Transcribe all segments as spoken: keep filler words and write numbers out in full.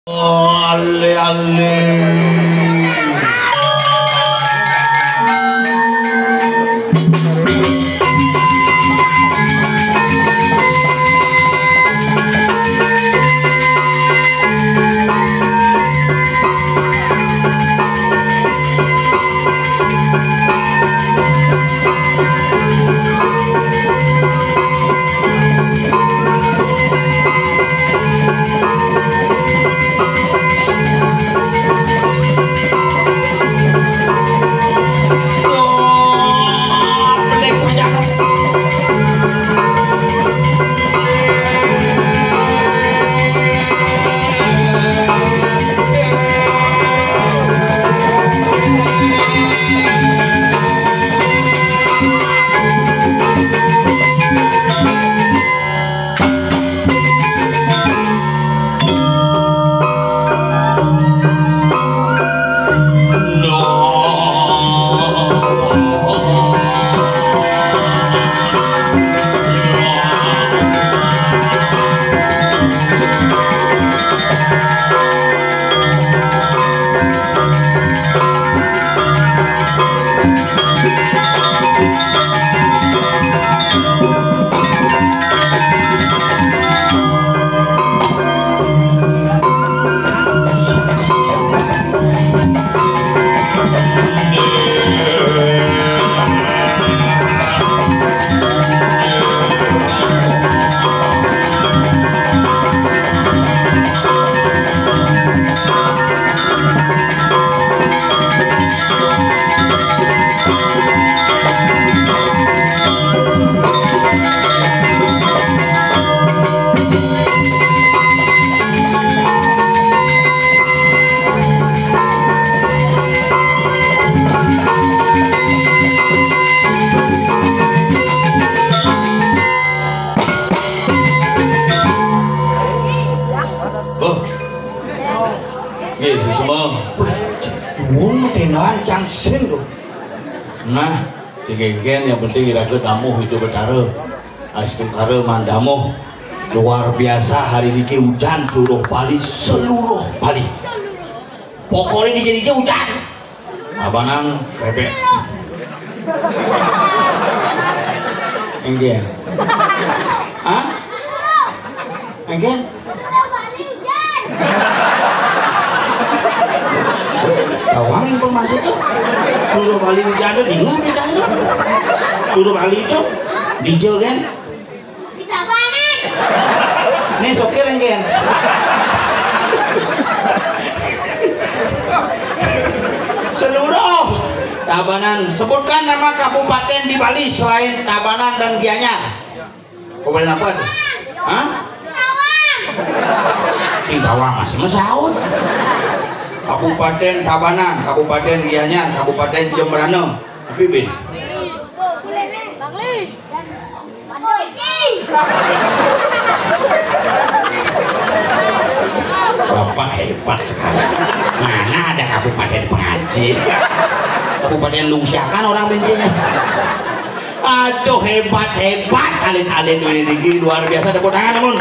Ale-ale. Oh. Nggih, semua. Wong tenan cang sing lho. Nah, sing genggen yang penting iraga tamuh itu Betara. Astungkara mandamuh. Luar biasa hari niki hujan seluruh Bali, seluruh Bali. Pokoknya di jadi hujan. Abanan bebek. Enggak. Hah? Enggak. Tawang informasi tuh. Seluruh Bali hujan tuh, bingung kita tuh. Seluruh Bali itu dijel kan? Di Tabanan. Ini sopir yang gen. Seluruh Tabanan. Sebutkan nama kabupaten di Bali selain Tabanan dan Gianyar. Kabupaten apa tuh? Hah? Singkawang masih mesaut. Kabupaten Tabanan, Kabupaten Gianyar, Kabupaten Jembrana. Tapi bin. Bapak hebat sekali. Mana ada kabupaten pengaji? Kabupaten lungsiakan orang bencinya. Aduh, hebat, hebat. Alit-alit ini luar biasa, tepuk tangan namun.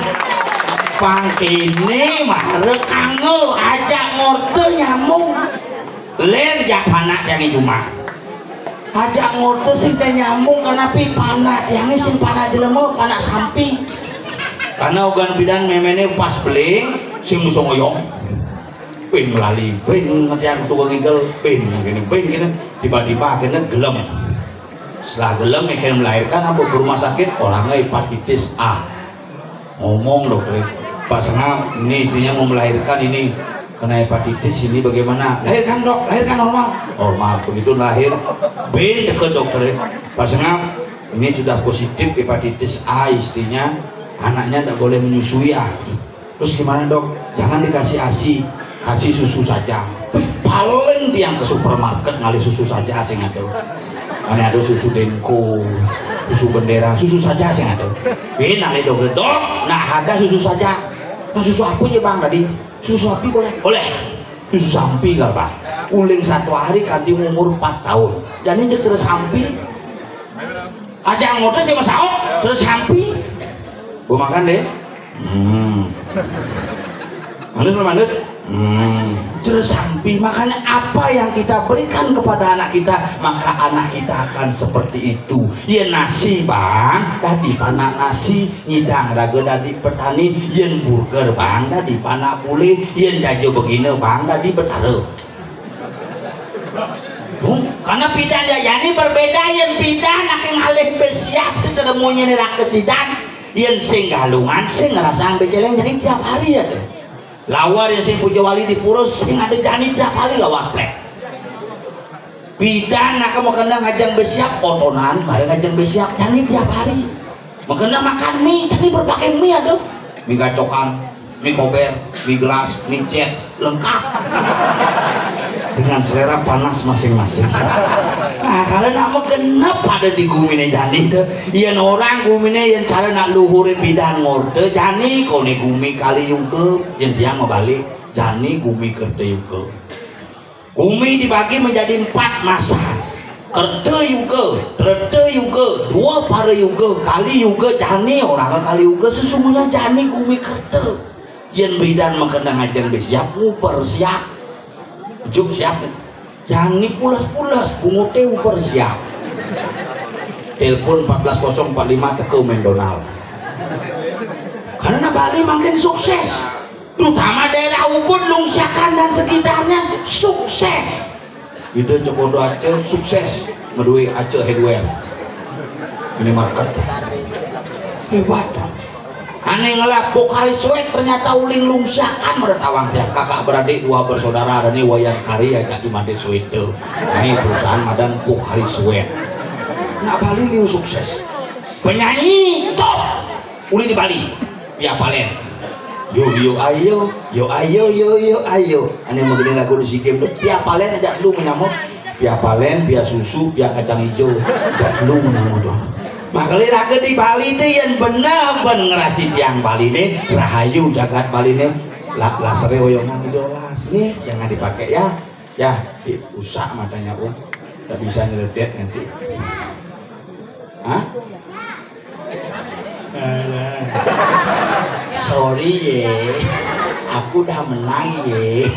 Pangkini mare kanggo ajak ngorte nyamuk. Len jak panak yang jumah. Ajak ngorte sing te nyambung kanapi panak tiange sing panak jelema, panak sampi. Karena ogan bidan memene pas beling sing musa ngoyong. Pin melali, pin ngetian tukang ngigel, pin gini, pin gini. Tiba-tiba akhirnya gelem. Setelah gelem mikir melahirkan apa ke rumah sakit, orangnya hepatitis A. Ngomong dokter, Pak Sengap, ini istrinya mau melahirkan ini kena hepatitis ini bagaimana? Lahirkan dok, lahirkan normal. Normal, begitu lahir, bin ke dokter, Pak Sengap, ini sudah positif hepatitis A istrinya, anaknya tidak boleh menyusui ya. Terus gimana dok? Jangan dikasih asi, kasih susu saja. Paling tiang ke supermarket ngalih susu saja sing ada. Mana ada susu Denko, susu Bendera, susu saja sing ada. Bin ngalih dok, dok, nah ada susu saja. Nah, susu apa ya bang tadi? Susu sapi boleh? Boleh. Susu sampi kalau bang. Uling satu hari kanti umur empat tahun. Jadi cek terus sampi. Aja anggota sih masaok terus sampi. Gua makan deh. Hmm. Manus, manus. Hmm, jero sampi. Makanya apa yang kita berikan kepada anak kita, maka anak kita akan seperti itu. Yén nasi, Bang, dadi panak nasi, nyidang raga dadi petani, yén burger, Bang, dadi panak bulih, yén jaja begina, Bang, dadi betara. Hmm, karena pidan jani berbeda, yén pidan aké ngalih bé siap, cara munyiné raka sidan, yén sing Galungan, sing ngrasang bé céléng, jani tiap hari ada. Lawar yang sing puja wali di pura sing ada jani tiap hari lawar plek. Pidan nak makana ngajeng bé siap, otonan bareng ngajeng bé siap jani tiap hari. Makana makan mie jani berbagai mie ada. Mie gacokan, mie kober, mie gelas, mie cet, lengkap. Dengan selera panas masing-masing. Nah, kalau nak magenep ada di guminé jani tuh. Yén orang guminé yén cara nak luhuré pidan ngorta jani koné gumi Kali Yuga, yén tiang mabalik. Jani gumi Kerta Yuga. Gumi dibagi menjadi empat masa. Kerta Yuga, Treta Yuga, Dwapara Yuga, Kali Yuga, jani orang Kali Yuga, sesungguhnya jani gumi Kerta. Yén pidan makana ngajeng bé siap, nguber siap. Juk siap. Jani pules-pules, bunguté uber siap. Telepon empat belas kosong empat lima teka McDonald. Karena Bali makin sukses. Terutama daerah Ubud, Lungsiakan dan sekitarnya sukses. Ida Cokodo Aca sukses, ngedué Aca Hardware. Minimarket. Hebat. Ané ngelah Pocari Sweat ternyata uling Lungsiakan meretawang tiang kakak beradik dua bersaudara, ada nih Wayan Kari ajak di Made Sweat tuh. Nah, perusahaan madan Pocari Sweat. Nak Bali liu sukses. Penyanyi top uli di Bali. Pia Palen. Yo yo ayo, yo ayo yo yo ayo. Ané mageni lagu di SEA Games tuh. Pia Palen ajak lu menyambut. Pia Palen, pia susu, pia kacang hijau. Ajak lu menyambut tuh. Makanya raga di Bali tuh yang bener ben ngerasi tiang Bali nih, rahayu jagat Bali nih. La lasere oyongan jelas nih, jangan dipakai ya. Ya, diusak matanya pun. Tak bisa nyeledet nanti. Hah? Alah. Sorry ye, aku udah menang ye.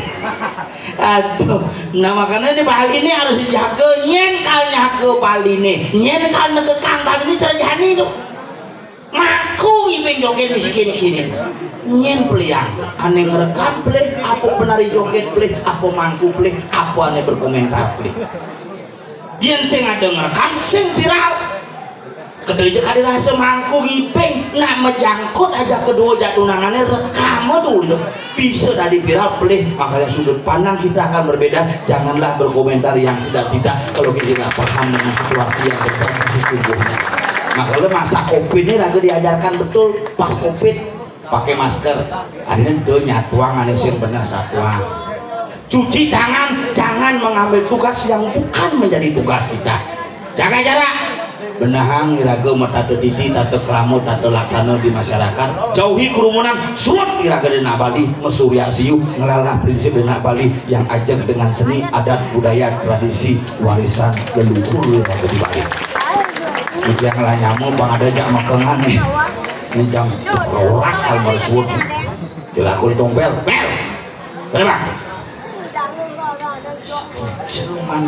Aduh, nah makanya ini Bali ini harus dijaga. Nyén kal nyaga Bali ini, nyén kal negekang Bali ini cara jani tuh. Mangku ngibing joget misi kini-kini. Nyén peliang, ané ngerekam pelih, apa penari joget pelih, apa mangku pelih, apa ané berkomentar pelih. Yén sing ada ngerekam, sing viral. Kedua aja kali rasa mangku ngibing, nak mejangkut aja kedua jak tunangané rekam tuh. Bisa dadi viral pelih, makanya sudut pandang kita akan berbeda. Janganlah berkomentar yang tidak-tidak kalau kita tidak paham dengan situasi yang terjadi sesungguhnya. Makanya masa covid ini lagi diajarkan betul pas covid pakai masker. Ané do nyatuang ané sing bener satuang. Cuci tangan, jangan mengambil tugas yang bukan menjadi tugas kita. Jaga jarak. Benehang iraga matata titi, tata krama, tata laksana di masyarakat. Jauhi kerumunan, suud iraga di Bali, masurya siu, ngelola prinsip di Bali yang ajeg dengan seni, adat, budaya, tradisi, warisan leluhur iraga di Bali. Ujian lah nyama, bang ada jak makangan nih. Ini jam roras kalau baru suud. Jelakul tompel, pel. Kenapa? Cuman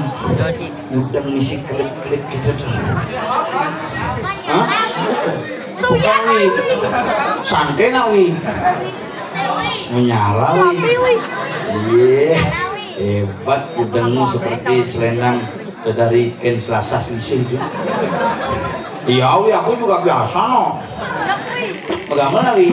udeng misi klip-klip gitu tuh. Hah? Bukan wi. Santai nak wi. Menyala wi. Iya. Hebat udengmu seperti selendang dari kain selasah selisih itu. Iya wi, aku juga biasa no. Megamel wi.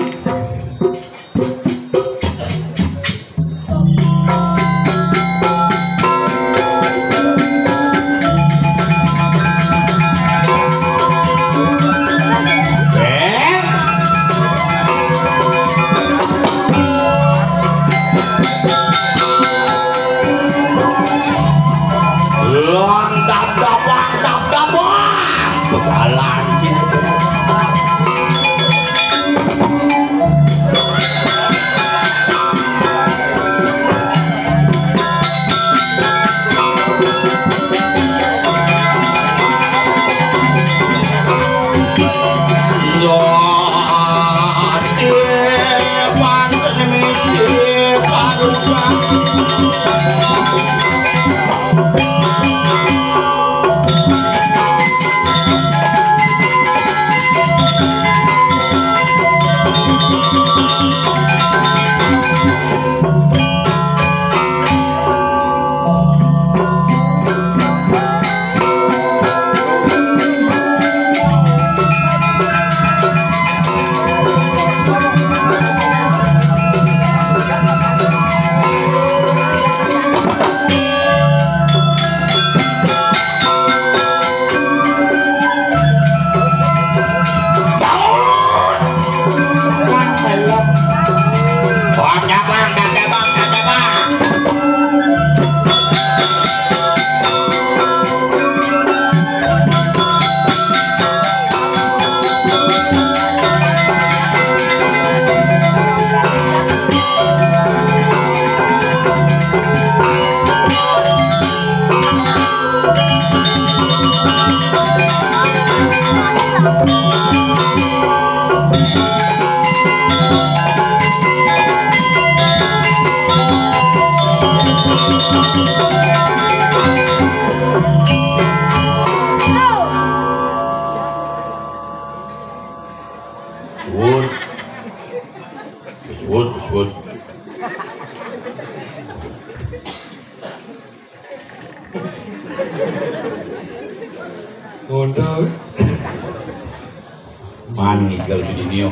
Lantap dabang, tap dabang. Pegalan. Suwun. Suwun, suwun. Ngono. Man ngigel di dini yo.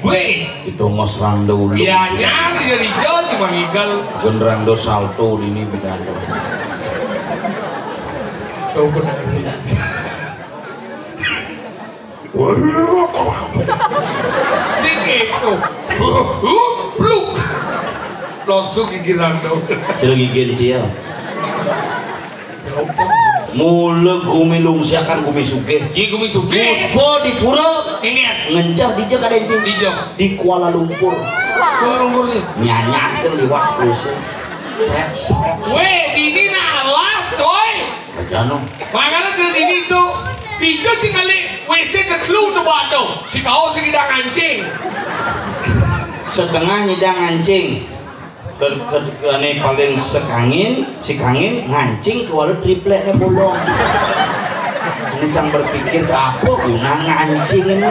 Weh. Itu ngos rando ulu. Iya, nyari ya Rijal cuma ngigel. Gen rando salto dini bidang. Tuh benar. Sing itu. Bluk. Langsung gigiran dong. Jero gigin cia. Mula gumi lungsiakan gumi sugih. Iya, gumi sugih. Muspa di pura. Ini ya. Ngencah dija kadén, Cing? Dija. Di Kuala Lumpur. Kuala Lumpur nih. Nyanyat kan liwat terus. Set, set, set. Weh, ini nalas, coy. Aja no. Makanya tuh dini tuh, dija cing kali W C ketelu tuh batu. Si kau si ngidang ngancing. Setengah ngidang ngancing. Ke, ke, ke, ane paling sekangin, si kangin ngancing ke walau tripleknya bolong. Ini cang berpikir apa guna ngancing ini.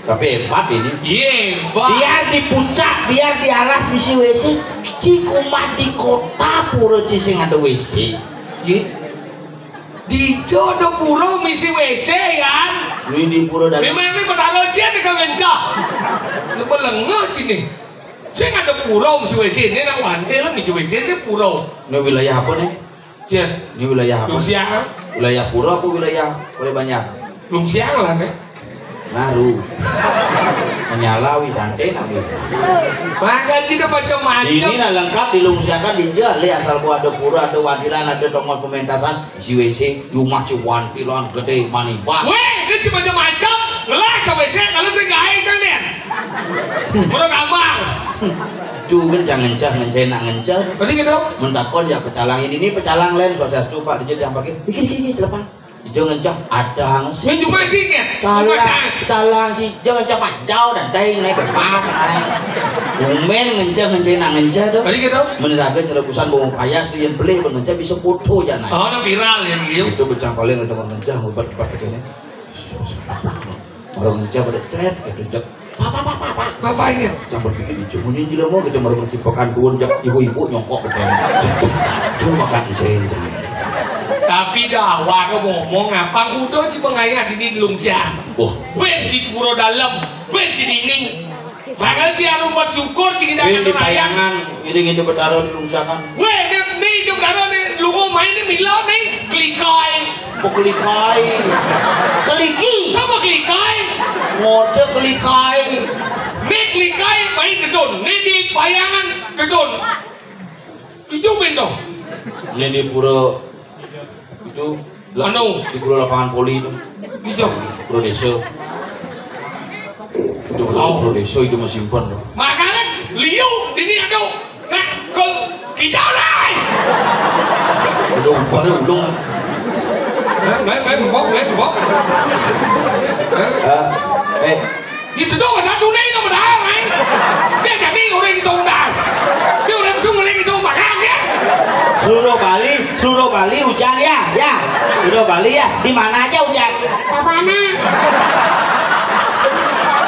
Tapi hebat ini. Iya, hebat. Biar di puncak, biar di alas misi W C. Ci kumat di kota pura ci sing ada W C. Iya. Di jodo pura misi W C kan. Ini di pura dalam. Memang ini Betara Jin di Kalenca. Lu belengah sini. Sing ada pura misi W C ini nak wante lah misi W C sih pura. Ini wilayah apa nih? Jen. Ini wilayah apa? Lungsiang. Wilayah pura apa wilayah Balé Banjar? Lungsiang lah nih. Naru. Menyala wi santé nak wi. Maka tidak macam-macam. Ini nah lengkap dilungsiakan di jeh, lé asal ku ada pura, ada wadilan, ada tongol pementasan, si W C, rumah si wadilan gedé manibat. Wéh, ini cuma macam-macam. Ngelah cuma W C, kalau saya gaé kan deh. Menurut abang. Juga jangan cah ngenceh nak ngenceh. Tadi gitu. Mentakon ya pecalang ini, ini pecalang lain, swastiastu Pak, dijé yang pakai. Iki iki iki celepang. Ijo ngencah adang sih. Ini cuma sih ya. Talang, talang sih. Ijo ngencah panjau dan daing naik bebas. Umén ngencah ngencah nak ngencah tuh. Tadi gitu. Meneraga cerebusan bawang payas tuh yang beli ngencah bisa foto ya naik. Oh, nah viral ya, gitu. Itu becang paling ada ngencah ngubat-ngubat begini. Orang ngencah pada cret gitu. Papa, papa, papa. Bapaknya. Campur bikin ijo. Muni jelema gitu baru mesti pekan duun jak ibu-ibu nyongkok gitu. Cuma makan encén. Tapi dah awak ngomong apa kuda si pengayah ini belum siap. Wah. Ben si pura dalam, ben si dinding. Padahal si arum buat syukur si kita. Ben di payangan, ngiring hidup bertaruh di lungsakan. Weh, dia, dia hidup bertaruh di lugu main di milo nih, kelikai. Pokelikai. Keliki. Apa kelikai? Ngode kelikai. Né kelikai baik gedon, né di bayangan gedon. Itu bento. Né di pura itu. Anu. Di pura lapangan voli itu. Itu. Pura desa. Itu pura, oh, pura desa itu masih simpan tuh. Makanya liu ini ada. Nah, kau kijau lah. Udah, udah, udah. Main, main, main, bok, main, bok. Eh, eh, Di situ pasar tunai itu padahal, ai. Dia jadi orang itu undang. Dia orang suruh orang itu makan, ya. Seluruh Bali, seluruh Bali hujan, ya, ya. Seluruh Bali, ya. Di mana aja hujan? Tabanan.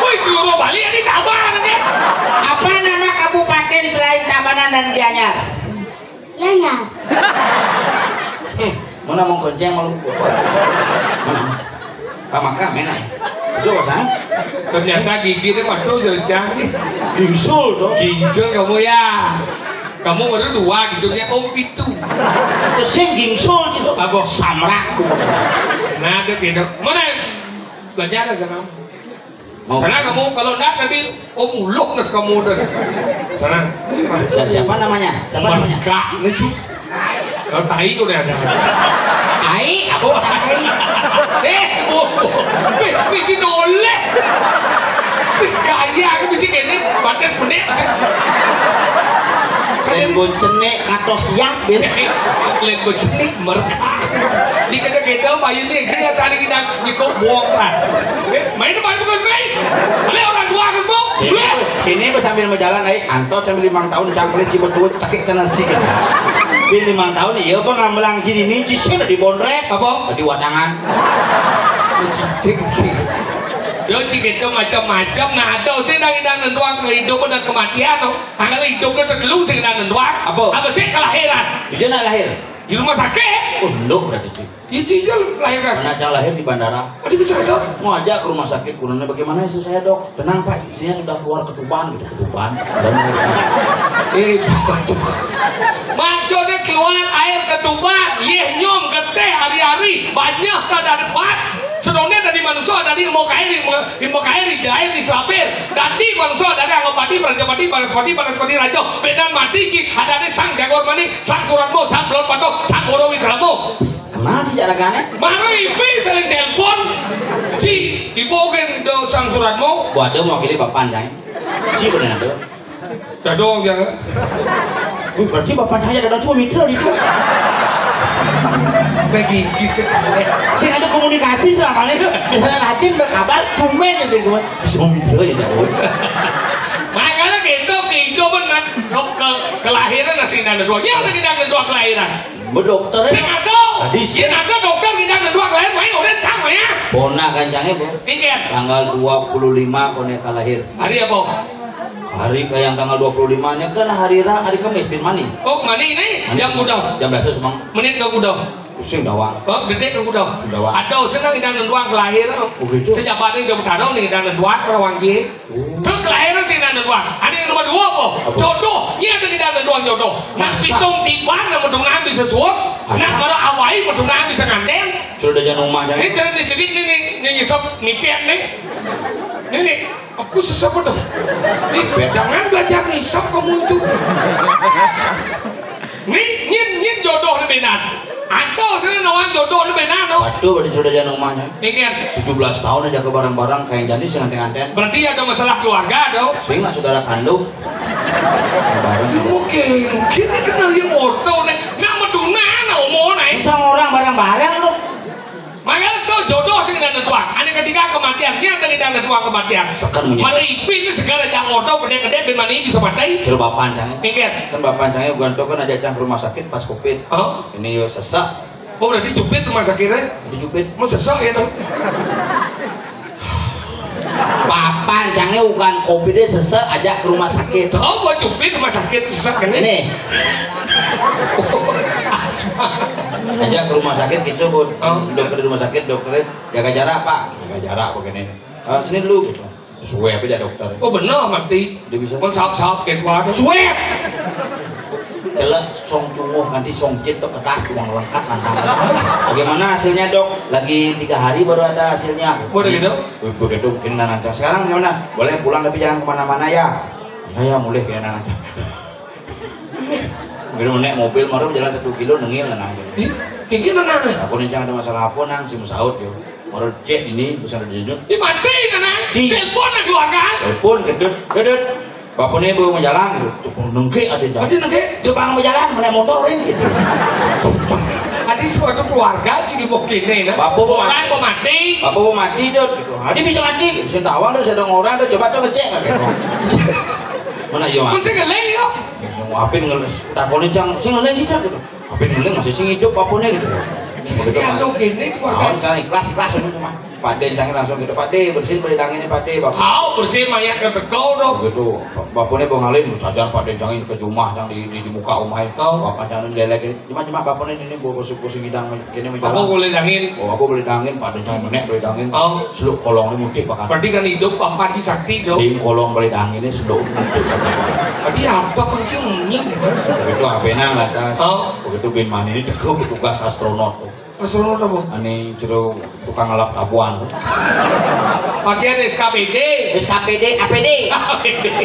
Woi, seluruh Bali ya di Tabanan, ya. Apa nama kabupaten selain Tabanan dan Gianyar? Gianyar. Hmm, mana mau kenceng malu? Mana? Kamaka menang. Itu sana. Ternyata gigi itu waduh, serencang sih. Gingsul tuh. Gingsul kamu, ya. Kamu baru dua, gingsulnya om pitu. Sing gingsul gitu. Apa? Samrak. Nah, itu gitu. Mana? Belajar sana. Mau sana kamu, kalau enggak nanti om uluk nes kamu tuh. Sana. Si-, siapa namanya? Siapa namanya? Merkak, nih, Ci. Kalau tai udah ada. Tai? Apa tai? Eh, oh, oh. Eh, misi noleh. Eh, gaya, aku misi kene, batas benek, sih. Kalian gue cenek, katos yak, ben. Kalian gue cenek, merkak. Di kene-kene, Pak Yusri, dia saling kita nyekop buang, kan. Eh, main depan, Gus, main. Boleh orang dua, Gus, Bu? Ini, boleh. Ini sambil berjalan, eh, antos sambil limang tahun, cangklis, cibet, duit, cekik, cenas, cik. Di limang tahun, iya, apa, ngambelang cini, ini, cisi, di bondres. Apa? Di wadangan. Cicing, sih. Yo, cik, itu macam-macam. Nah, ada sih nang-nang nentuang kehidupan dan kematian, no. Angkal hidup itu dulu sih nang nentuang. Apa? Apa sih kelahiran? Bisa nak lahir? Di rumah sakit. Oh, nduk berarti, Ci. Ya, Ci, Ci, lahir kan? Mana cang lahir di bandara. Ada bisa ada. Mau aja ke rumah sakit, kurangnya bagaimana istri saya, Dok? Tenang, Pak, istrinya sudah keluar ketuban gitu, ketuban. Dan eh, baca. Maksudnya keluar air ketuban, yeh nyom geteh hari-hari, banyak tak ada debat. Sedonge dari manusia, dari ilmu kairi, ilmu kairi, jahit, islapir. Dari manusia, dari anggapati, prajapati, banaspati, banaspati, raja. Bedan mati ki, ada di sang jagor mani, sang suratmo, sang belon pato, sang goro wikramo. Kenal sih cara gane? Mano ipi saling telepon. Ci, ibu kan do sang suratmo. Waduh, mau kiri papan, Cai. Ci, bener tuh. Dadong ya. Wih, berarti bapak saya dadong cuma mitra gitu. Kayak gigi sih. Sing ada komunikasi selama ini tuh. Misalnya rajin berkabar, tumben aja gue. Bisa mitra ya dadong. Makanya gitu, kehidupan, ke, ke, kelahiran masih ada dua. Ya, ada kita ada dua kelahiran. Mbok dokter. Sing ada. Tadi sing ada dokter ngidang kedua kelahiran, main orang sama ya. Ponah kancange, Bu. Pinggir. Tanggal dua puluh lima kone kalahir. Hari apa? Hari kayak tanggal dua puluh lima nya kan hari Ra-, hari Kamis, bin mani. Oh, mani ini? Mani. Jam kuda. Jam dasar semang. Menit ke kuda. Pusing dawang. Oh, detik ke kuda. Dawang. Ada senang ngidang kedua kelahir. Oh, gitu. Sejak hari udah bertarung nih ngidang kedua, orang Terus kelahiran sih nang dua. Ada yang nomor dua apa? Apa? Jodoh. Iya, ada tidak ada doang jodoh. Nak masa? Pitung tiban, nak medungan bisa suap. Ada. Nak baru awai, medungan bisa nganten. Sudah jangan rumah, jangan. Ini jangan dicedik nih, nih, nih, ngisap, nipiak nih. Ini nih, aku sesapa tuh? Nih, jangan belajar ngisap kamu itu. Nih, nyin, nyin jodoh nih benar. Ada sana nawang jodoh nih benar tuh. Waduh, ada sudah jangan rumahnya. Mikir. Tujuh belas tahun aja ke barang-barang kayak jadi sing nganten-nganten. Berarti ada masalah keluarga tuh. Sing nak saudara kandung. Bareng. Sing mungkin, mungkin dia kenal yang motor nih. Nak meduna, nak umur nih. Sama orang barang-barang tuh. Makanya tuh jodoh sing ada dua. Ada ketiga kematian. Ini ada tidak ada dua kematian. Sekarang punya. Mari ipi ini segala yang motor gede-gede, bin mani bisa mati. Coba bapak cang. Mikir. Kan bapak cangnya bukan tuh kan aja cang ke rumah sakit pas covid. Oh. Ini yo sesak. Oh, berarti cupit rumah sakitnya? Dicupit. Mau sesak ya tuh? Papan cangnya bukan covid deh, sesak aja ke rumah sakit. Oh, mau cupit rumah sakit sesak kan ini? Ini. Asma. Aja ke rumah sakit gitu, Bu. Oh. Dokter di rumah sakit, dokternya jaga jarak, Pak. Jaga jarak begini. Eh, sini dulu gitu. Suwe apa aja dokter? Oh, bener mati. Dia bisa. Pun sahap-sahap kayak gua ada. Suwe. Celek song cunguh nanti song jit tuh kertas udah melengkap nantang. Bagaimana hasilnya, Dok? Lagi tiga hari baru ada hasilnya. Udah gitu? Wih, begitu mungkin nanti. Sekarang gimana? Boleh pulang tapi jangan kemana-mana ya. Ya, ya, mulai kayak nanti. Gitu naik mobil baru jalan satu kilo nengil nanti. Ih, kayak gini nanti. Aku nih ada masalah apa nang si Musaud yo. Orang cek ini, bisa ada di sini. Di mati, kan, eh? Di telepon lagi, kan? Telepon, gedut, gedut. Bapak ini belum jalan, gitu. Cukup nengke ada jalan. Ada nengke? Dia bangun jalan, menaik motor, ini, gitu. Adi suatu keluarga, ciri mau kene, nah. Bapak mau mati. Orang mau mati. Bapak mau mati, tuh, gitu. Adi bisa mati, gitu. Sing tawang, tuh, sedang orang, tuh, coba, tuh, ngecek, gitu. Mana, yo? Mun sing ngeling, yo. Sing apin ngeles, takoni cang, sing ngeling sih, gitu. Apin ngeling masih sing hidup, apa nih, gitu. Begitu, ya, kan? Lu gini, keluarga. Naon, cang ikhlas, ikhlas, gitu, mah. Pak De cangnya langsung gitu, "Pak De, bersihin beli dangin nih, Pak De, Bapak." Aw, bersihin mayat ke tegol, dong. Gitu. Bapaknya Bang Halim, sadar Pak De cangnya ke rumah, yang di, di, di muka rumah itu. Oh. Bapak cangnya lelek, cuma, cuma bapaknya ini bawa bosok-bosok ngidang, kene Apa menjalan. Boleh dangin? Oh, apa boleh dangin? Pak De cangnya menek boleh dangin. Oh. Seluk kolong ini mudik, Pak. Berarti kan hidup, Bapak si sakti, dong. Sim kolong boleh dangin ini seluk mudik. Tadi apa kunci, gitu? Begitu, apa nang lantas? Oh. Begitu bin Mani ini degil petugas astronot. Astronot apa? Ane jero tukang ngelap tabuan. Pakaian S K P D. S K P D, A P D.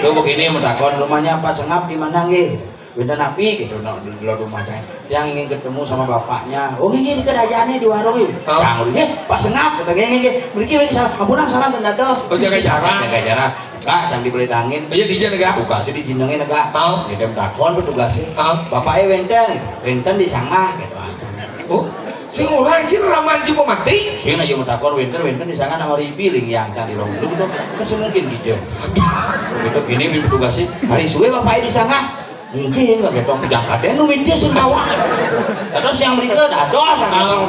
Lu begini, mau takon, "Rumahnya Pak Sengap di mana, nggih?" "Benda napi," gitu, no, di luar rumah saya. "Yang ingin ketemu sama bapaknya." "Oh, ini di kedajane di warung ini." Oh. "Yang, eh, Pak Sengap," kata, "Nggih, nggih, nggih. Mriki, mriki, salam. Ampun, salam dan dados." Oh, jaga jarak. Jaga jarak. Kak, jangan dibeli dangin. Iya, di jalan, Kak. Buka sih, di jinengin, Kak. Oh. Dia takon petugasnya. Oh. "Bapaknya wenten?" "Wenten di sana," gitu. Oh, sing ora, anjir, raman, cuma mati. Sing aja mau takon, "Wenten, wenten di sana nama Ribi, ling yang cari rong dulu tuh." Kan sing mungkin gitu. Begitu gini, bin petugasnya, "Hari suwe bapaknya di sana?" "Mungkin," lah gitu. Jangan ada nu minta sing bawa. Terus yang mereka dados,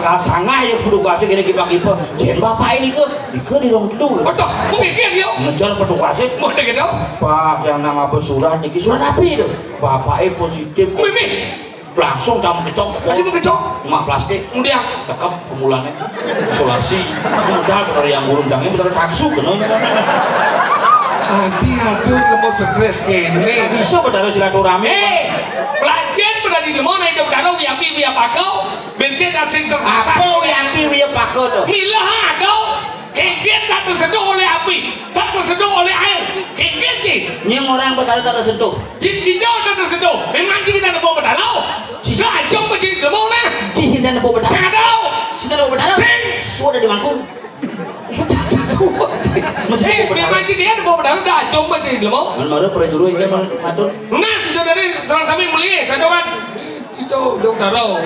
ah, sana ya petugasnya gini kipa-kipa. "Jen bapaknya ke, ke di rong dulu." Waduh, mungkin dia. Ngejar petugasnya. Mau gitu? "Pak, yang nang apa surat niki?" "Surat apa itu?" "Bapaknya positif." Mimi. Langsung kamu kecok. Tadi mau kecok? Emak plastik. Kemudian? Tetap kemulannya. Isolasi. Udah, bener yang gurung jangan bener taksu, bener. Adi, aduh, mau stres kene. Bisa bertaruh silaturahmi. Eh, pelajar pada di demo naik ke bertaruh, biapi, biapako, bensin dan sing terpaksa. Apa biapi, biapako tuh? Milah, aduh. Kengkit tak tersentuh oleh api, tak tersentuh oleh air. Kengkit ki. Nying orang bertaruh tak tersentuh. Jin hijau tak tersentuh. Memang jin kita nebuk bertaruh. Dah, jom ke jin nebuk nah. Jin sinten nebuk bertaruh? Saya tahu. Sinten nebuk bertaruh? Sing. Sudah dimangkung. Sudah. Mesti eh, nebuk bertaruh. Memang jin dia nebuk bertaruh. Dah, jom ke jin nebuk. Mana, mana prajurit ini, Mang Atun? Nah, sudah dari serang samping mulia, saya tahu kan. Itu, itu bertaruh.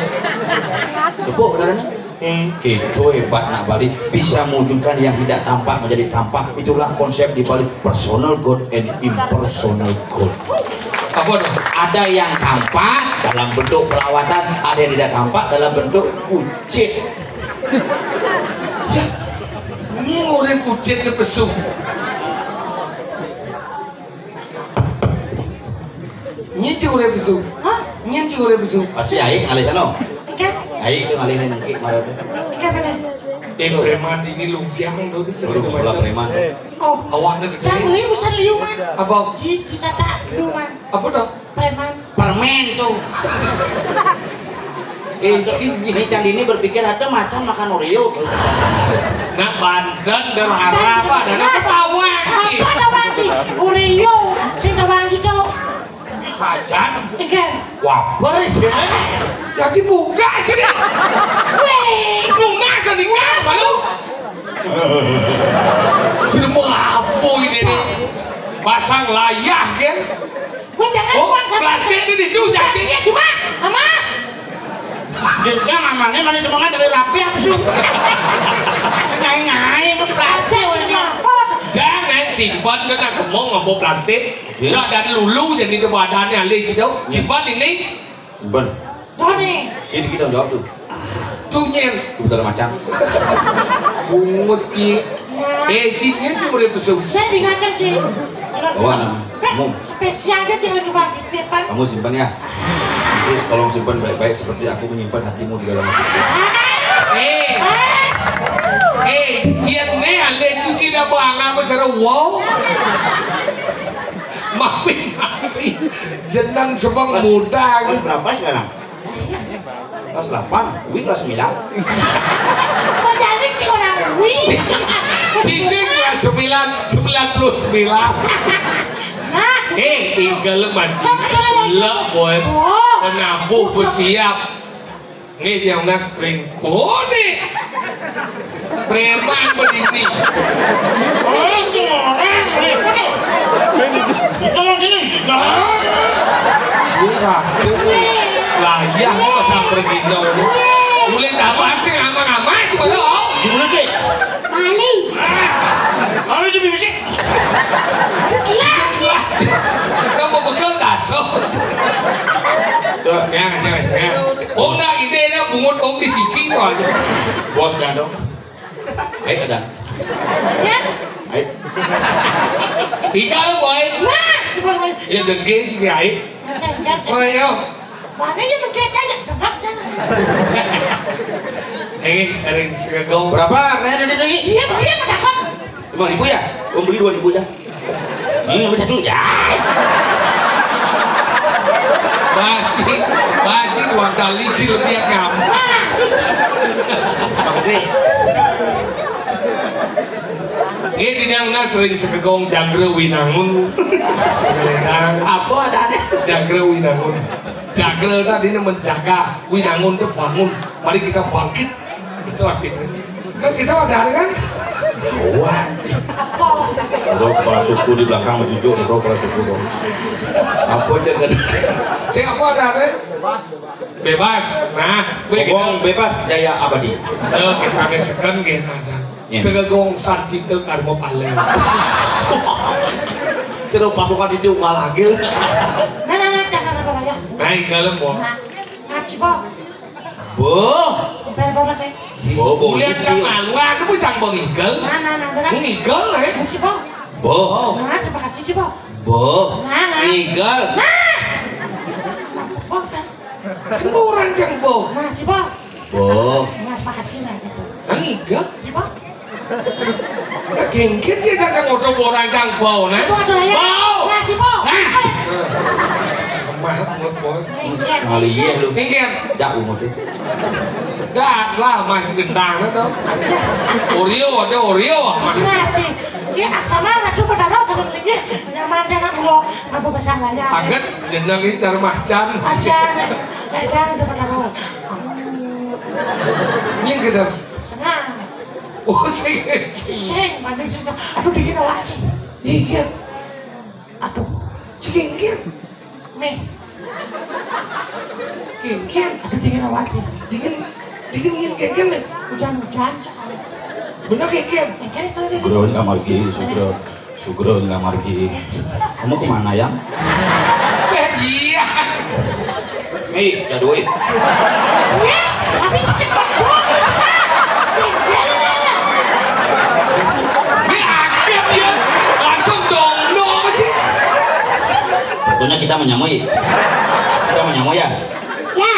Tepuk bertaruhnya. Hmm. Gitu hebat nak Bali, bisa mewujudkan yang tidak tampak menjadi tampak. Itulah konsep di balik personal God and impersonal God. Apa tuh? Ada yang tampak dalam bentuk perawatan, ada yang tidak tampak dalam bentuk kucit. Ya, ini orang kucit ke pesu. Nyicing urip isu. Hah? Nyicing urip isu. Pasti aik ngalih sana. Enggak. Aik itu ngalih nengki marah itu. Enggak benar. Eh, preman ini lu siang tuh, dia Aduh, sekolah preman. Oh, awak nak kecil. Sang liu, sang liu, man. Apa? Ci, ci sata, lu, man. Apa tuh? Preman. Permen tuh. Eh, ini Candini berpikir ada macan makan Oreo. Nah, banten dan harap ada ketawa. Apa ada lagi? Oreo, sing ada lagi tuh. Sajan. Enggak. Waper sih. Ya dibuka aja deh. Weh, lu masa nikah sama lu? Jelema apa ini nih? Pasang layah kan? Weh, jangan. Oh, puasa. Plastik ini tuh, jangan. Iya, cuma, Mama. Dia namanya mana semangat dari rapi apa sih? Ngai-ngai ke plastik. Jangan simpan kena kemong ngomong plastik. Iya. Ya, dan lulu jadi itu badannya, lih, gitu. Simpan ini. Ben. Tony. Ini kita jawab tuh. Tuh, Nyen. Kebetulan macan. Bungut, Ci. Eh, Ci, Nyen, Ci, boleh pesu. Saya di ngacang, Ci. Wah, eh, mu. Spesial aja, Ci, tukang titipan. Kamu simpan ya. Nanti tolong simpan baik-baik seperti aku menyimpan hatimu di dalam hatiku. Eh. Eh, Nyen, nih, ada cuci dah, Bang. Apa cara wow? Maafin, maafin. Jenang sebang muda. Kelas berapa sekarang? Kelas delapan, Wi kelas sembilan. Kok jadi sih orang Wi? Cici kelas sembilan, sembilan puluh sembilan. Nah. Eh, tinggal maju. Lek, boy. Oh. Penabuh bersiap. Nih, yang nas ring. Oh, nih. Preman begini. Orang tuh orang, orang tuh. Tolong sini. Nah. Wah, layah kok sampai gitu. Mulai taman sing aman-aman cuma lo. Gimana sih? Maling. Kalau itu bisa sih. Gila. Kamu bekel taso. Tuh, ya, ya, ya. Oh, enggak, ini ada bungut om di sisi tuh aja. Bosnya dong. Ayo, ada. Ya. Ayo. Tinggal, boy. Nah, cuma boy. Ya, dengke sih, ayo. Masih enggak sih. Oh, iya. Mana ya dengke aja, gegap aja. Eh, ada di Segegong. Berapa? Kayaknya ada di. Iya, iya, padahal. Lima ribu ya? Om beli dua ribu aja. Ini nomor satu ya. Baji, baji dua kali cilebihnya kamu. Oke. Ini tidak nggak sering Segegong Jagre Winangun. Apa ada ada? Jagre Winangun. Jagre tadi ini menjaga, Winangun itu bangun. Mari kita bangkit. Itu artinya. Kan kita ada kan? Wah. Udah kepala suku di belakang menunjuk, udah kepala suku dong. Apa aja kan? Siapa ada ada? Bebas. Nah, gue gitu. Ngomong bebas jaya abadi. Oke, kami seken gitu ada. Iya. Segegong sarcita karma pale. Terus pasukan itu unggal lagi. Nah, nah, nah, cakar apa ya? Nah, unggal mo. Nah, nah, Cibo. Boh. Bel bola sih. Boh, boh, Mulian kecil. Cang malu, aku pun cang boh ngigel. Nah, nah, nah, benar. Ngigel, eh. Cibo. Boh. Nah, terima kasih, Cibo. Boh. Nah, nah. Ngigel. Nah. Boh, kan. Kan boh orang cang boh. Nah, Cibo. Boh. Nah, terima kasih, nah, gitu. Nah, ngigel. Cibo. Nah, gengget sih, cang motor boh orang cang boh, nah. Cibo, aduh, ya. Boh. Nah, Cibo. Nah. Eh. Lemah banget, boh. Gengget. Ngalih iya lu. Gengget. Dak umur deh. Dak lah, masih bintang tuh. Oreo, ada Oreo, mah. Nah, sih. Iya, aksana, aduh, pada rasa, nyaman, nyaman, lo, apa pesan aja. Aget, jeneng ini cara macan. Acan, dagang, udah pada rasa. Ini gede. Senang. Oh, sing. Sing, mandi sing. Aduh, dingin awak, Ci. Iya. Aduh. Ci genggen. Nih. Genggen. Aduh, dingin awak, Ci. Dingin. Dingin, dingin, genggen nih. Hujan-hujan sekali. Bener, genggen. Genggen kalau dingin. Sugra nggak margi, sugra. Sugra nggak margi. Kamu kemana, Yang? Eh, iya. Nih, ada duit. Wih, tapi cepet banget. Ini aktif dia. Langsung dong, dong, sih. Satunya kita menyamui. Kita menyamui ya? Ya.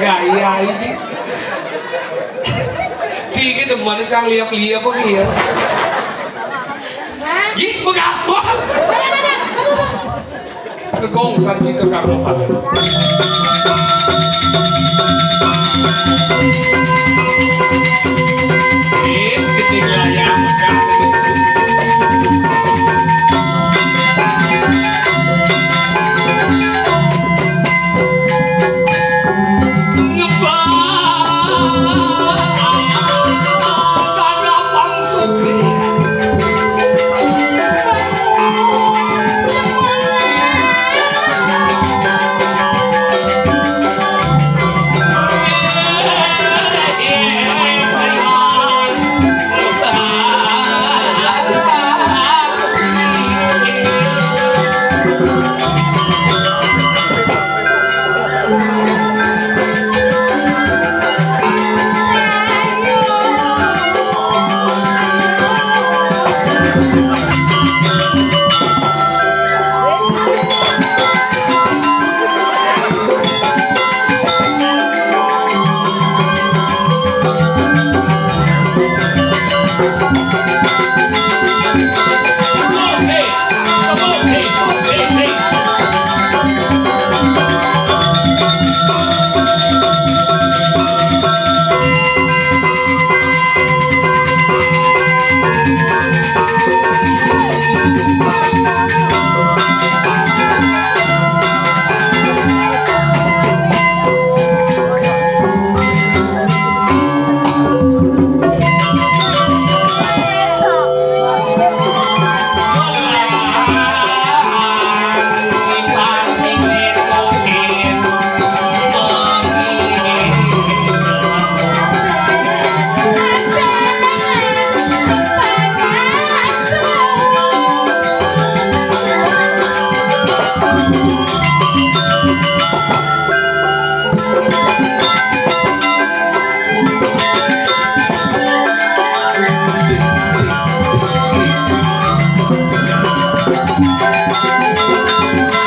Gaya ini. Ciki demen cang liap-liap apa ya? Ih, begabal. Ada, ada, ada. Apa, apa? Segegong sarcita karma pale. Ih, gede layang, megah, gede. Ngebang tanah Bang Sugri. Apa? Apa?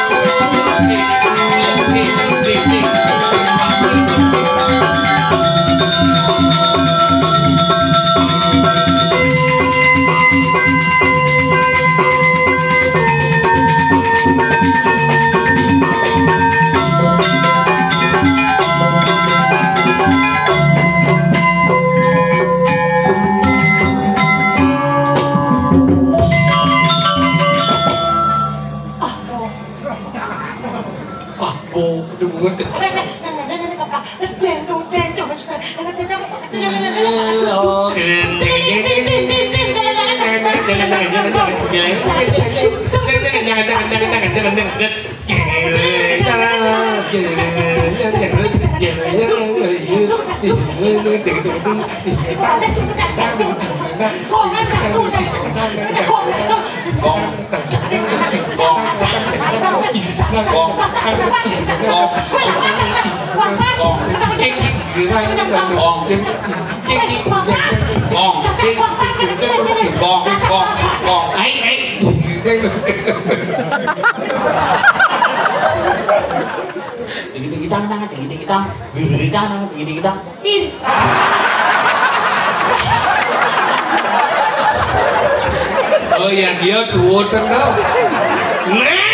Gong. Gong. Gong. Gong. Gong. Gong. Gong. Gong. Gong. Gong. Ai, ai. Dikit, dikit, tang, tang, dikit, dikit, tang. Dikit, dikit, tang, dikit, dikit, tang. Pir. Oh ya, dia tuh tengah. Nah.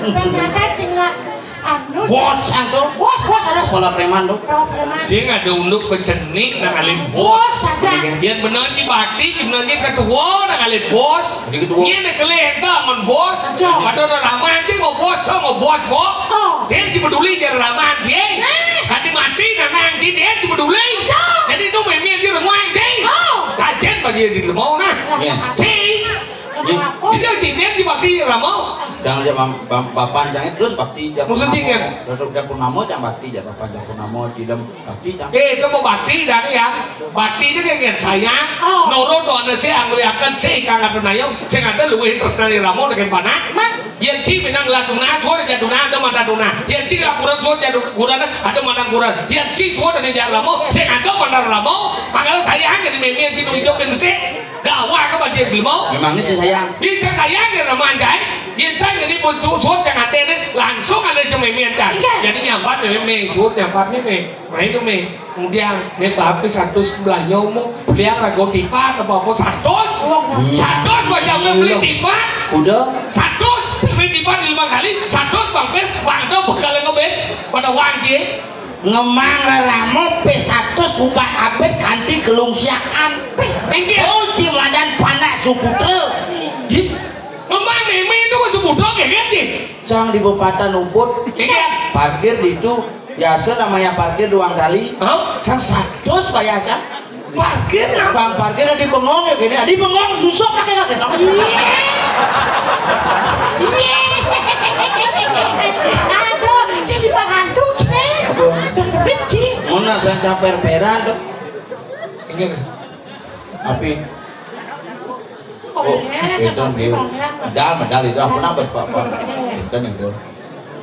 Ternyata cingak anu. Bos, anu. Bos, bos, ada sekolah preman tuh. Sekolah preman. Sing ada unduk pecenik nang alim bos. Bos, ada. Yang benar sih bakti, yang benar sih ketua nang alim bos. Jadi ketua. Iya, nek kelih ento amun bos. Aja. Padahal ora ramah anjing mau bos, so mau bos, kok. Oh. Dia ki peduli jar ramah anjing. Eh. Hati mati nang anjing dia ki peduli. Aja. Jadi itu memi anjing rumah anjing. Oh. Kajen bagi di rumah nah. Iya. Cing. Iya. Itu cing dia ki bakti ramah. Jangan aja bam-, bam-, bapan jangan terus bakti jam. Maksudnya purnama. Kan? Terus jam purnama jangan bakti jam bapan jam purnama di dalam bakti jangan. Eh, itu mau bakti dari ya. Bakti ini kan sayang. Oh. Nurut doa si angguriakan si kang ada nayong, sing ada luwih tresnani ramo dengan panah. Man. Yen ci minang laduna, suara jaduna ada mata duna. Yen ci lakuran suara jaduna ada mata kuran. Yen ci suara dari jak ramo, sing ada mata ramo. Mangkal sayang jadi memi yang ci hidup dan sik. Dakwah ke baca ilmu. Memangnya ci sayang. Bisa sayang ya ramo anjay. Yen saya jadi pun suara yang ada ini langsung ada cememian kan. Iya. Jadi nyambat memi, suara nyambat memi. Nah, itu, Mi. Kemudian, mi bape satus belayo mu, beliang rago tipat apa-apa, satus. Hmm. Satus baca beli tipat. Kuda. Satus beli tipat lima kali, satus bangkes, bangdo bekal ngebet pada wajib. Ngemang reramo pe satus ubat abet kanti gelung siakan. Inggih. Oh, cimadan panak suputra. Ih, ngemang meme itu ke suputra, ya, kan, Ji? Cang di Bupatan Ubud. Inggih. Parkir di itu. Biasa namanya parkir doang kali. Hah? Cang satus bayar, Cang. Parkir, nah. Bang parkir di bengong ya gini. Di bengong susuk pakai kaki. Iya. Iya. Aduh, jadi penghantu, Cek. Aduh. Deg-degan, Ci. Mana saya caper peran tuh. Inggih. Api. Oh, iya, itu dia. Medal, medal itu ampun apa, Pak, Pak? Iya. Itu itu.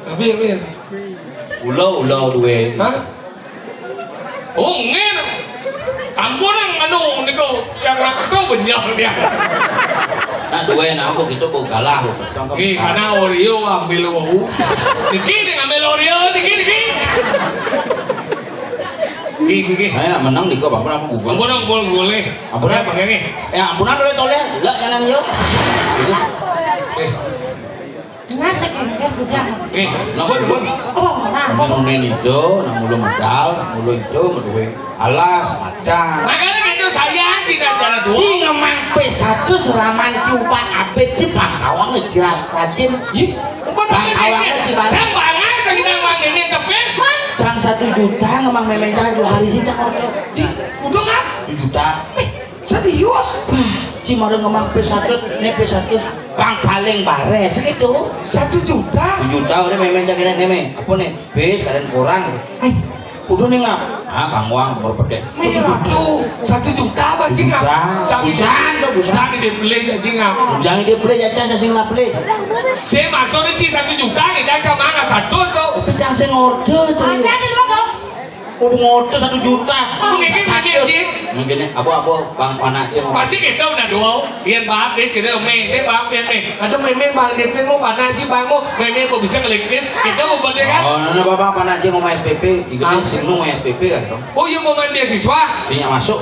Tapi, tapi. Ulo, ulo duwe. Hah? Oh, nggih. Ampun, yang anu niku yang rakto benyol dia. Nah, duwe nah aku gitu kok galah kok. Nggih, karena Oreo ambil wau. Niki ning ambil Oreo niki niki. Nggih, nggih, nggih. Saya nak menang niku ampun aku gugur. Ampun, ampun, boleh. Ampun, apa nggih? Ya, ampunan oleh toleh. Lah, jangan yo. Gitu. Eh. Nah, sekian budak. Eh, napa, napa? Oh, nah. Nang ngene itu, nang mulu medal, nang mulu itu, meduwe alas, macan. Makanya gitu saya tidak jalan dua. Ci ngemang pe satus raman ci upat abet ci pangkawang jiral rajin. Ih, upat abet. Pangkawang ci barang. Jam banget kita mang ini tepis, man. Cang satu juta ngemang memeng cang dua hari sih cang order. Di, udah nggak? Satu juta. Eh, serius? Wah, ci mara ngemang pe satus, ne pe satus, pang paling bares gitu. Satu juta? Satu juta udah memeng cak kene neme. Apa nih? Bis kadang kurang. Eh, kudu nih ngap. Ah, Kang Wang baru pede. Nih, aduh, satu juta apa, Cing, ngap? Satu juta. Busan, tuh, busan. Jangan dibeli ya, Cing, ngap. Jangan dibeli ya, Cang, sing lah beli. Saya maksudnya sih satu juta, kita cuma nggak satu, so. Tapi cang sing order, Cing. Aja dulu, dong. Kudu ngotos satu juta. Mungkin, mungkin, Ji. Mungkin apa, apa, Bang, panak, Ji, mau. Pasti kita udah dua. Biar Bang Dés, kita, méh, méh, Bang, biar, méh. Aduh, méh, méh, Bang Dés, méh, mau panak, Ji, Bang, mau. Méh, méh, mau bisa ngelik bis. Kita mau buat, ya kan? Oh, nana, Bapak, panak, Ji, mau S P P. Ikutnya, ah, sing mau S P P kan, dong? Oh, iya, mau main beasiswa. Sini masuk.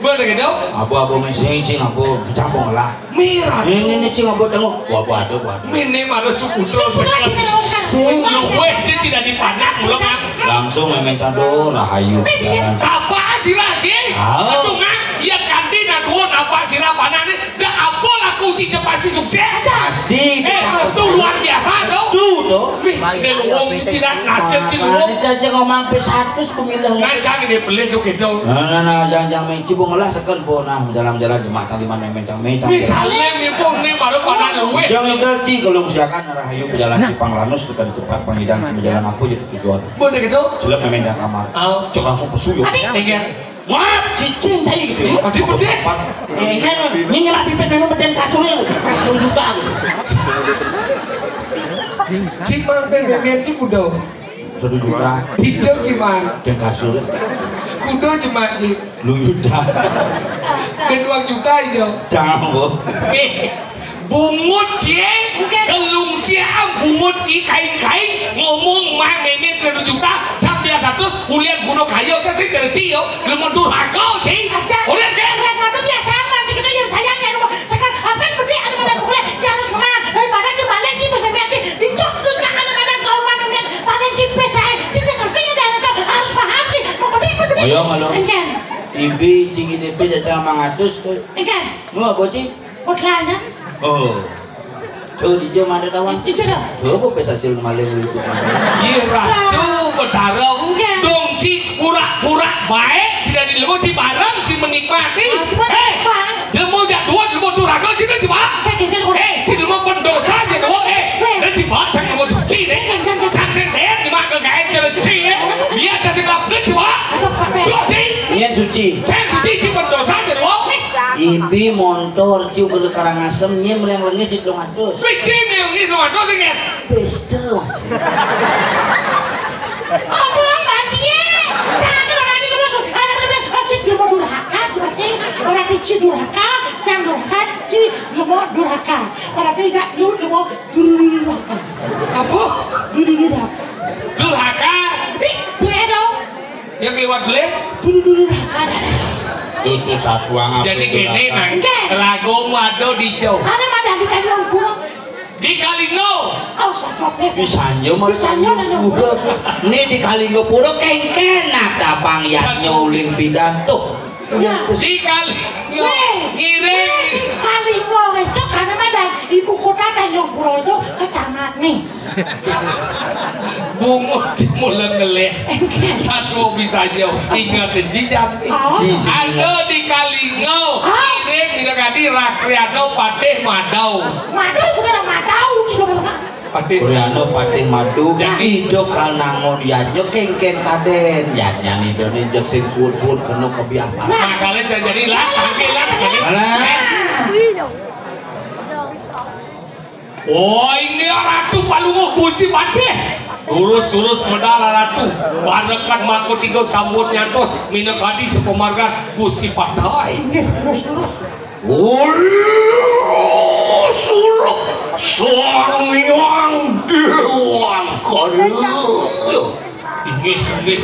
Buat, gitu? Apa, apa, méh, sing, sing, apa, campur lah. Mirah. Ini, ini, cing, apa, tengok. Wah, waduh, waduh. Ini mah ada suku terus. Sing. Luweh dia tidak dipanak, belum, kan? Langsung mémén cando, rahayu. Jalan. Apa sih lagi? Ah. Aduh, Mang. Ya, ganti, nah, dua, apa sih, apa, nah, nih? Jak apa laku, cing, pasti sukses. Pasti. Eh, restu luar biasa, tuh. Restu, tuh. Wih, ini luwung, cing, nasib, cing, luwung. Ini aja ngomong sampai seratus pemilihan. Nah, jangan dia beli, tuh, gitu. Nah, nah, nah, jangan, jangan main cibung lah, sekel, bo, nah, jalan-jalan, jemak, kaliman, mémén, cang, mémén, cang. Misalnya, nih, pun, nih, baru pada luweh. Jangan, jangan, cing, kalau siakan, arah ayu, jalan, nah, Cipang Lanus, dekat tempat pengidan, jalan apa, ya, tujuan. Boleh gitu? Silap, mémén, cang, kamar. Oh. Cok langsung pesu, yo. Iya. Wah, cicing saya gitu ya. Tadi bedé. Eh, kan, ini nyelak pipis memang bedén kasur ya. Satu juta gitu. Cik, Mang, ben, ben, ben, cik, kudo. Satu juta. Hijau, cik, Mang. Bedén kasur. Kudo, cik, Mang, cik. Lu juta. Ben dua juta hijau. Jangan, Bu. Eh. Bungut, cie, kelungsiaan bungut, cie, kaing-kaing, ngomong, Mang, mémén satu juta, jam dia seratus, kuliah gunung kayu, kasih kerja, yo, gelem durhaka, cie. Aja. Udah, deh. Yang kado biasa, Mang, cik, itu yang sayangnya, lu, sekarang, apa yang bedé, ada pada kuliah, cie, harus kemana, daripada cie balik, cie, pas mémén, cie, dicok, tuh, tangan, ada pada kehormatan, mémén, paling, cie, pes, lain, cie, saya ngerti, ya, dan itu harus paham, cie, mau bedé, mau bedé. Ayo, halo. Engken. Ibi, cing, ini, ibi, jajan mangatus, tuh. Engken. Mau apa, cing? Potlanya. Oh. Tuh, di jam ada tawang. Itu dah. Tuh, apa pes hasil maling itu? Iya, Ratu Betara. Enggak. Dong, cik, pura-pura baik, tidak dilemu, cik, bareng, cik, menikmati. Ah, cuma, eh, apa? Dilemu jak dua, dilemu durhaka, cik, coba. Pakai kan orang. Eh, cik, dilemu pendosa, cik, dua. Eh, weh. Dan, cik, baca kamu suci, deh. Jangan, jangan, jangan. Cak sing, deh, cuma ke gaya, cik, cik, ya. Biar, cak sing, deh, coba. Apa, apa, apa? Tuh, cik. Ini suci. Cak suci, cik, pendosa, cik, dua. Ibi montor ciu ke Karangasem, nyem leng lengis di telung atus. Wih, cim leng lengis telung atus, ingat. Pesta, Mas. Apa, Mas, ye? Jangan orang ini terus. Ada, ada, ada, cik, dia mau durhaka, cik, masih. Orang kecil durhaka, jangan durhaka, cik, dia mau durhaka. Orang tiga, lu, dia mau durhaka. Apa? Durhaka. Durhaka? Ih, beda dong. Yang liwat beli? Dulu-dulu. Tutu satuang apa? Jadi itu gini, Nang. Enggak. Ragung waduh dijauh. Ada mah di Tanjung Pura. Di Kalinggo. Oh, sacopnya. Di Sanjo mah. Di Sanjo, Tanjung Pura. Ini di Kalinggo Pura kengken, nah, tabang yang nyuling pidan tuh. Ya. Di Kalinggo. Weh, ngiring. Weh, Kalinggo itu karena mah ada ibu kota Tanjung Pura itu kecamatan nih. Bungut mulai ngelih. Satu bisa jauh. Ingat jijan. Oh. Ada di Kalinggo. Hah? Ini tidak kadi Rakriano Patih Madau. Madau sudah ada Madau juga berapa? Patih. Rakriano Patih Madau. Jadi. Ido kalangon yadnya kengken kaden. Yadnya nih doni jek sing suut-suut kena kebiasaan. Nah, kalian jadi lah, lagi lah, lagi. Alah. Oh, ini Ratu Palungguh Gusti Patih. Lurus-lurus medal Ratu. Barekan mako tiga sambut nyantos minakadi sepemargan Gusti Patih. Inggih, terus, terus. Uluruk Sang Hyang Dewangkara. Inggih, inggih.